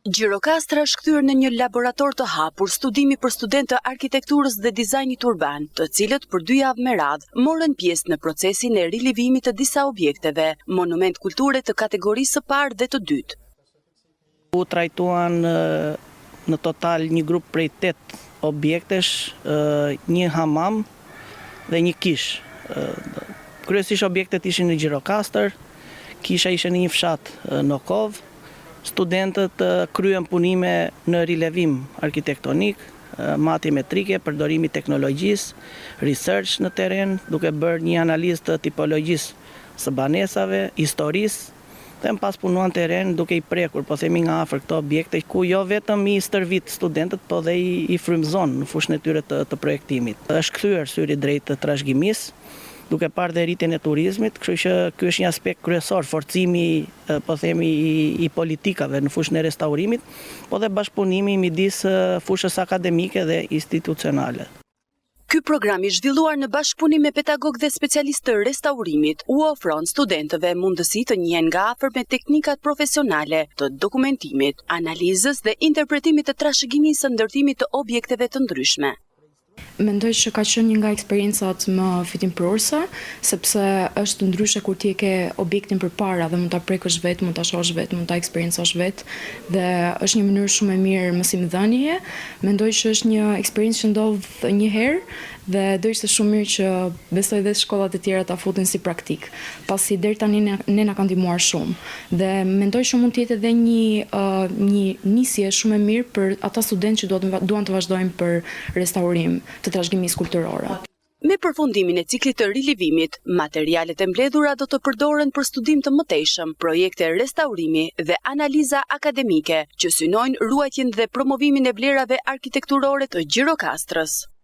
Gjirokastra është kthyer në një laborator të hapur studimi për studentë të arkitekturës dhe dizajnit urban, të cilët për dy javë me radhë morën pjesë në procesin e rilivimit të disa objekteve, monument kulture të kategorisë së parë dhe të dytë. U trajtuan në total një grup prej 8 objektesh, një hamam dhe një kishë. Kryesisht objektet ishin në Gjirokastër, kisha ishte në një fshat Nokovë. Studentët kryen punime në rilevim arkitektonik, matje metrike, përdorimi i teknologjisë, research në terren, duke bërë një analizë të tipologjisë së banesave, historisë, dhe më pas punuan terren duke i prekur, po themi nga afër këto objekte, ku jo vetëm i stërvit studentët, po dhe i frymëzon në fushën e tyre të, të projektimit. Është kthyer syri drejt trashëgimisë, duke parë dhe rritjen e turizmit, kështu që ky është një aspekt kryesor, forcimi, po themi, i, i politikave në fushën e restaurimit, po dhe bashkëpunimi midis fushës akademike dhe institucionale. Ky program i zhvilluar në bashkëpunim me pedagogë dhe specialistë të restaurimit u ofron studentëve mundësi të njihen nga afër me teknikat profesionale të dokumentimit, analizës dhe interpretimit të trashëgimisë së ndërtimit të objekteve të ndryshme. Mendoj që ka qenë një nga eksperiencat më fitimprurëse, sepse është ndryshe kur ti e ke objektin përpara dhe mund ta prekësh vetë, mund ta shohësh vetë, mund ta eksperiencosh vetë dhe është një mënyrë shumë e mirë mësimdhënieje. Mendoj që është një eksperiencë që ndodh një herë dhe do ishte shumë mirë që besoj dhe shkollat e tjera ta futin si praktikë, pasi deri tani ne, ne na ka ndihmuar shumë. Dhe mendoj që mund të jetë edhe një uh, një nisje shumë e mirë për ata studentë që duan të duan të vazhdojnë për restaurim të trashëgimisë kulturore. Me përfundimin e ciklit të rilivimit, materialet e mbledhura do të përdoren për studim të mëtejshëm, projekte restaurimi dhe analiza akademike që synojnë ruajtjen dhe promovimin e vlerave arkitekturore të Gjirokastrës.